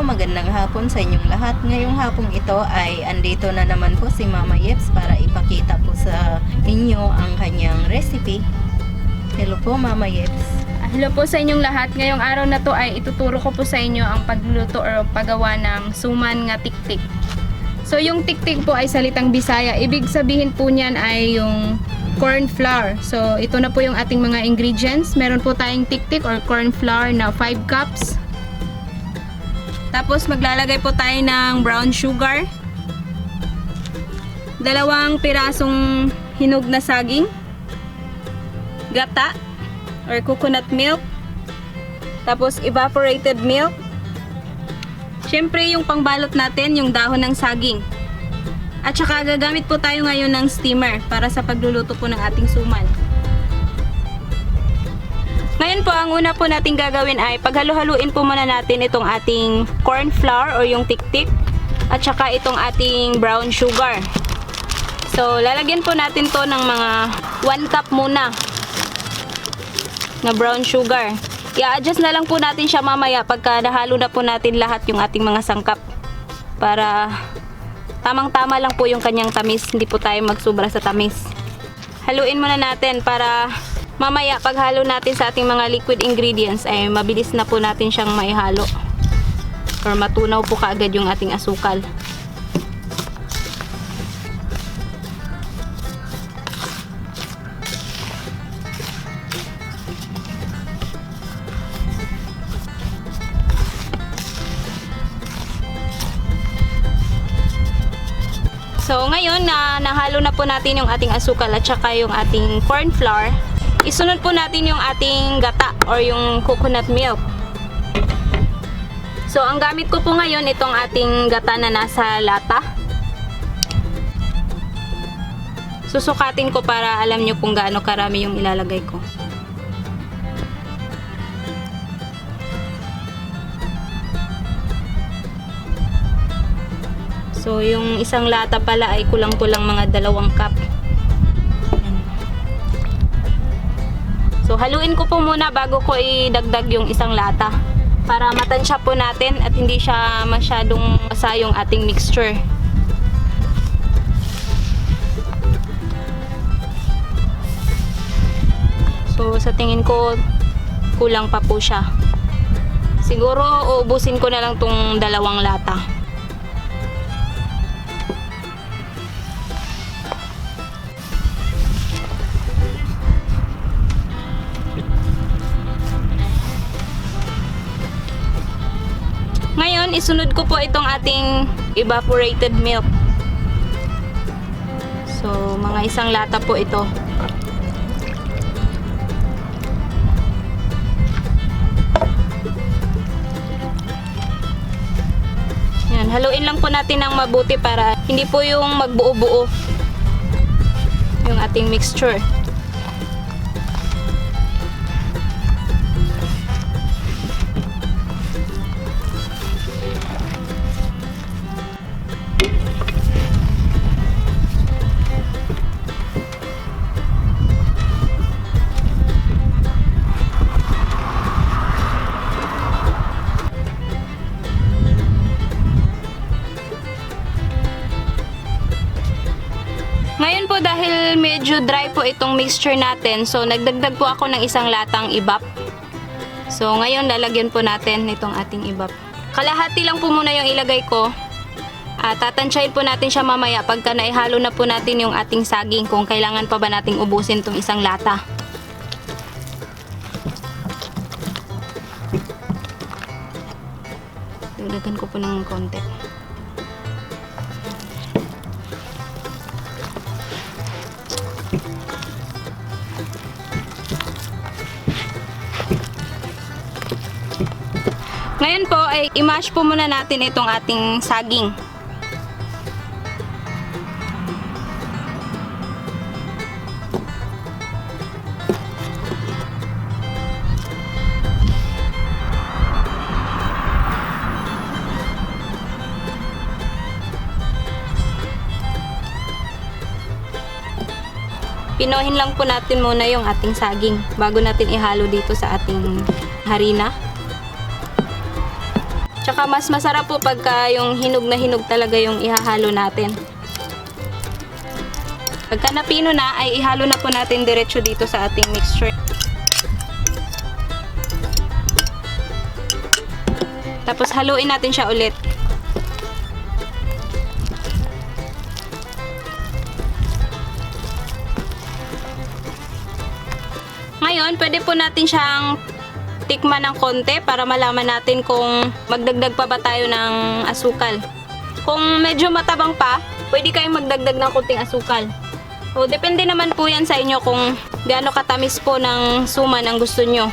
Magandang hapon sa inyong lahat. Ngayong hapong ito ay andito na naman po si Mama Yeps para ipakita po sa inyo ang kanyang recipe. Hello po, Mama Yeps. Hello po sa inyong lahat. Ngayong araw na to ay ituturo ko po sa inyo ang pagluluto or paggawa ng suman nga tiktik. So yung tiktik po ay salitang Bisaya. Ibig sabihin po niyan ay yung corn flour. So ito na po yung ating mga ingredients. Meron po tayong tiktik or corn flour na 5 cups. Tapos maglalagay po tayo ng brown sugar. Dalawang pirasong hinog na saging. Gata or coconut milk. Tapos evaporated milk. Siyempre yung pangbalot natin, yung dahon ng saging. At saka gagamit po tayo ngayon ng steamer para sa pagluluto po ng ating suman. Ngayon po, ang una po natin gagawin ay paghalu-haluin po muna natin itong ating corn flour or yung tiktik at saka itong ating brown sugar. So, lalagyan po natin to ng mga 1 cup muna na brown sugar. I-adjust na lang po natin siya mamaya pagka nahalo na po natin lahat yung ating mga sangkap para tamang-tama lang po yung kanyang tamis, hindi po tayo magsubra sa tamis. Haluin muna natin para mamaya paghalo natin sa ating mga liquid ingredients ay mabilis na po natin siyang maihalo or matunaw po kaagad yung ating asukal. So ngayon na nahalo na po natin yung ating asukal at saka yung ating corn flour, isunod po natin yung ating gata or yung coconut milk. So ang gamit ko po ngayon itong ating gata na nasa lata. Susukatin ko para alam nyo kung gaano karami yung ilalagay ko. So, yung isang lata pala ay kulang-kulang mga 2 cup. Ayan. So, haluin ko po muna bago ko idagdag yung isang lata. Para matansya po natin at hindi siya masyadong basa yung ating mixture. So, sa tingin ko, kulang pa po siya. Siguro, uubusin ko na lang tong 2 lata. Ngayon, isunod ko po itong ating evaporated milk. So, mga isang lata po ito. Yan, haluin lang po natin ng mabuti para hindi po yung magbuo-buo yung ating mixture. Ngayon po dahil medyo dry po itong mixture natin, so nagdagdag po ako ng isang latang ibap. So ngayon lalagyan po natin itong ating ibap. Kalahati lang po muna yung ilagay ko. At tatansyahin po natin siya mamaya pagka naihalo na po natin yung ating saging kung kailangan pa ba nating ubusin itong isang lata. Dagdagan ko po ng konti. Ngayon po ay i-mash po muna natin itong ating saging. Pinohin lang po natin muna yung ating saging bago natin ihalo dito sa ating harina. Tsaka Tsaka mas masarap po pagka yung hinog na hinog talaga yung ihahalo natin. Pagka napino na, ay ihalo na po natin diretso dito sa ating mixture. Tapos haluin natin siya ulit. Ngayon, pwede po natin siyang tikman ng konti para malaman natin kung magdagdag pa ba tayo ng asukal. Kung medyo matabang pa, pwede kayong magdagdag ng konting asukal. O, depende naman po yan sa inyo kung gaano katamis po ng suman ang gusto nyo.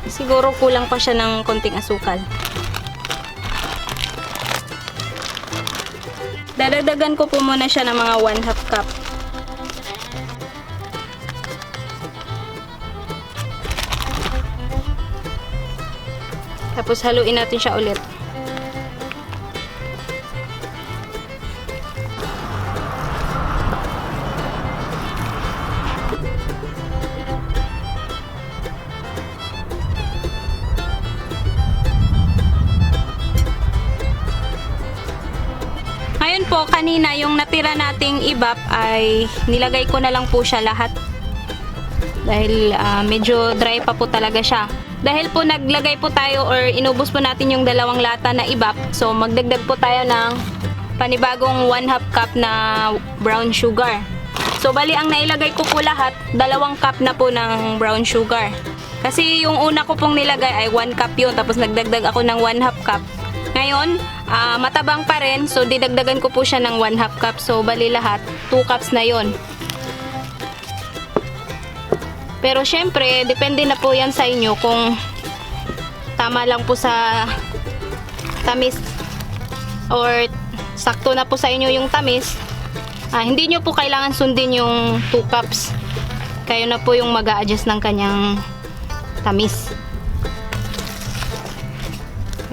Siguro kulang pa siya ng konting asukal. Dadagdagan ko po muna siya ng mga 1/2 cup. Tapos haluin natin siya ulit. Ngayon po, kanina yung natira nating ibap ay nilagay ko na lang po siya lahat. Dahil medyo dry pa po talaga siya. Dahil po naglagay po tayo or inubos po natin yung dalawang lata na ibap, so magdagdag po tayo ng panibagong 1/2 cup na brown sugar. So bali ang nailagay ko po lahat, 2 cup na po ng brown sugar. Kasi yung una ko pong nilagay ay 1 cup yun, tapos nagdagdag ako ng 1/2 cup. Ngayon, matabang pa rin, so didagdagan ko po siya ng 1/2 cup. So bali lahat, 2 cups na yun. Pero syempre, depende na po yan sa inyo kung tama lang po sa tamis or sakto na po sa inyo yung tamis. Hindi nyo po kailangan sundin yung 2 cups. Kayo na po yung mag adjust ng kanyang tamis.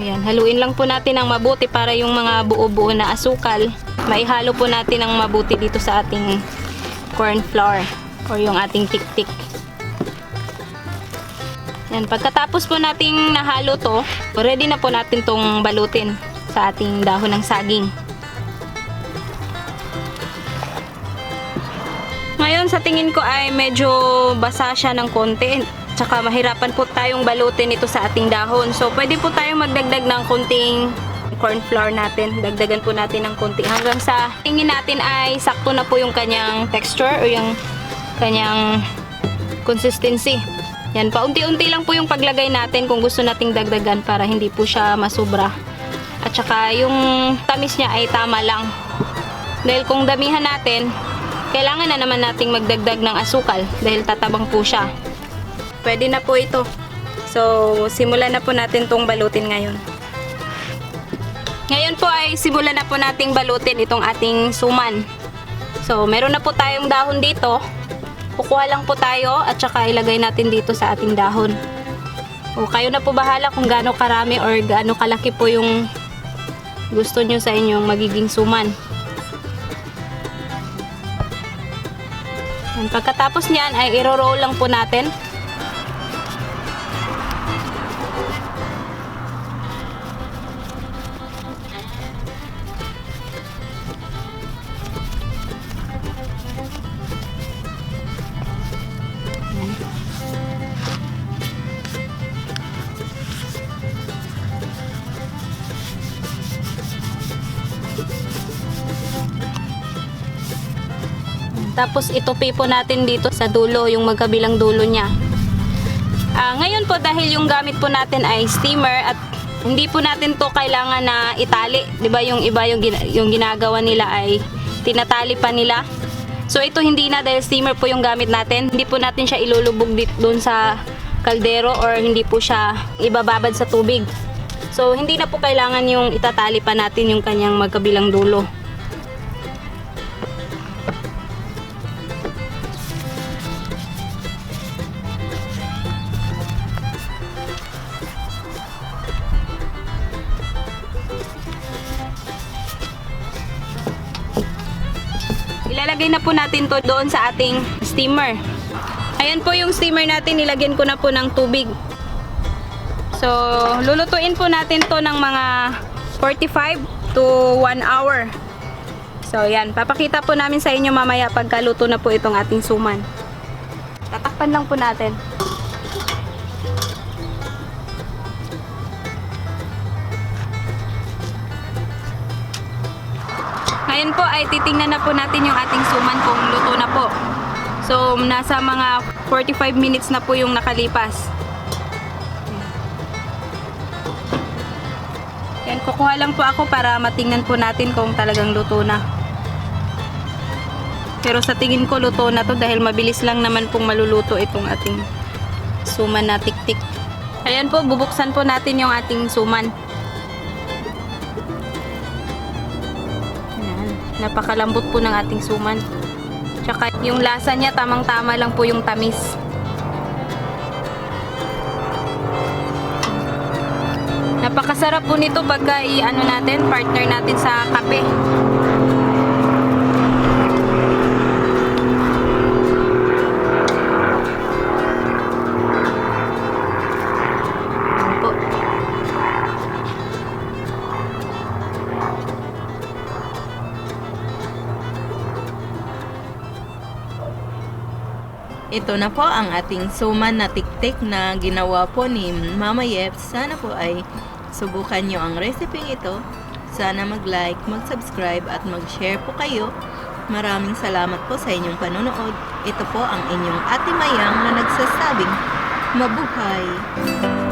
Ayan, haluin lang po natin ng mabuti para yung mga buo-buo na asukal, maihalo po natin ng mabuti dito sa ating corn flour or yung ating tiktik. Yan, pagkatapos po nating nahalo to, ready na po natin tong balutin sa ating dahon ng saging. Ngayon, sa tingin ko ay medyo basa siya ng konti. Tsaka mahirapan po tayong balutin ito sa ating dahon. So, pwede po tayong magdagdag ng konting corn flour natin. Dagdagan po natin ng konti hanggang sa tingin natin ay sakto na po yung kanyang texture o yung kanyang consistency. Yan, paunti-unti lang po yung paglagay natin kung gusto nating dagdagan para hindi po siya masubra. At saka yung tamis niya ay tama lang. Dahil kung damihan natin, kailangan na naman nating magdagdag ng asukal dahil tatabang po siya. Pwede na po ito. So, simulan na po natin tong balutin ngayon. Ngayon po ay simulan na po nating balutin itong ating suman. So, meron na po tayong dahon dito. Kukuha lang po tayo at saka ilagay natin dito sa ating dahon. O kayo na po bahala kung gaano karami or gaano kalaki po yung gusto nyo sa inyong magiging suman. Yan, pagkatapos niyan ay iro-roll lang po natin. Tapos itupi po natin dito sa dulo, yung magkabilang dulo niya. Ngayon po dahil yung gamit po natin ay steamer at hindi po natin to kailangan na itali. 'Di ba yung iba yung ginagawa nila ay tinatali pa nila. So ito hindi na dahil steamer po yung gamit natin. Hindi po natin siya ilulubog dito doon sa kaldero or hindi po siya ibababad sa tubig. So hindi na po kailangan yung itatali pa natin yung kanyang magkabilang dulo. Ilalagay na po natin to doon sa ating steamer. Ayan po yung steamer natin, nilagyan ko na po ng tubig. So, lulutuin po natin to ng mga 45 to 1 hour. So, yan. Papakita po namin sa inyo mamaya pagkaluto na po itong ating suman. Tatakpan lang po natin. Ngayon po ay titingnan na po natin yung ating suman kung luto na po. So, nasa mga 45 minutes na po yung nakalipas. Yan, kukuha lang po ako para matingnan po natin kung talagang luto na. Pero sa tingin ko luto na to dahil mabilis lang naman pong maluluto itong ating suman na tiktik. Ayan po, bubuksan po natin yung ating suman. Ayan, napakalambot po ng ating suman. Tsaka yung lasa niya, tamang-tama lang po yung tamis. Napakasarap po nito pagka i-ano natin, partner natin sa kape. Ayan po. Ito na po ang ating suman na tiktik na ginawa po ni Mama Yep. Sana po ay subukan nyo ang recipe ito. Sana mag-like, mag-subscribe at mag-share po kayo. Maraming salamat po sa inyong panonood. Ito po ang inyong Ate Mayang na nagsasabing, mabuhay!